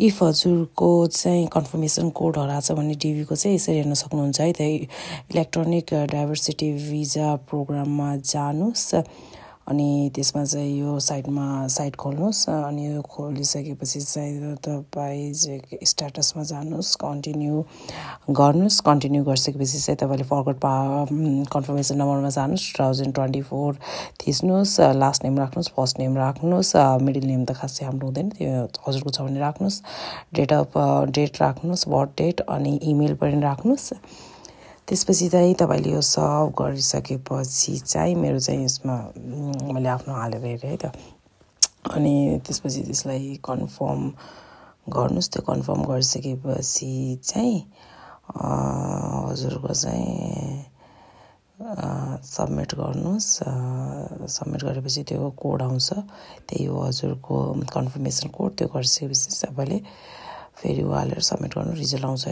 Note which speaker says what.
Speaker 1: If हजुरको चाहिँ confirmation code हराछ भने डिभीको चाहिँ यसरी हेर्न सक्नुहुन्छ है। त इलेक्ट्रोनिक डाइभर्सिटी भिजा प्रोग्राममा जानुस् अनि त्यसमा चाहिँ यो साइट खोल्नुस् अनि यो खोलिसकेपछि चाहिँ तपाईँ चाहिँ स्ट्याटसमा जानुस्, कन्टिन्यू गर्नुस्। कन्टिन्यू गरिसकेपछि चाहिँ तपाईँले फरवर्ड कन्फर्मेसन नम्बरमा जानुस्, 2024 थिच्नुस्, लास्ट नेम राख्नुस्, फर्स्ट नेम राख्नुस्, मिडल नेम त खासै हाम्रो हुँदैन, त्यो हजुरको छ भने राख्नुस्, डेट राख्नुस्, बर्थ डेट अनि इमेल पनि राख्नुस्। त्यसपछि चाहिँ तपाईँले यो सब गरिसकेपछि चाहिँ मेरो चाहिँ यसमा मैले आफ्नो हालेर हेरेँ है त। अनि त्यसपछि त्यसलाई कन्फर्म गर्नुस्। त्यो कन्फर्म गरिसकेपछि चाहिँ हजुरको चाहिँ सबमिट गर्नुस्। सबमिट गरेपछि त्यो कोड आउँछ, त्यही हो हजुरको कन्फर्मेसन कोड। त्यो गरिसकेपछि तपाईँले फेरि हालेर सबमिट गर्नु, रिजल्ट आउँछ।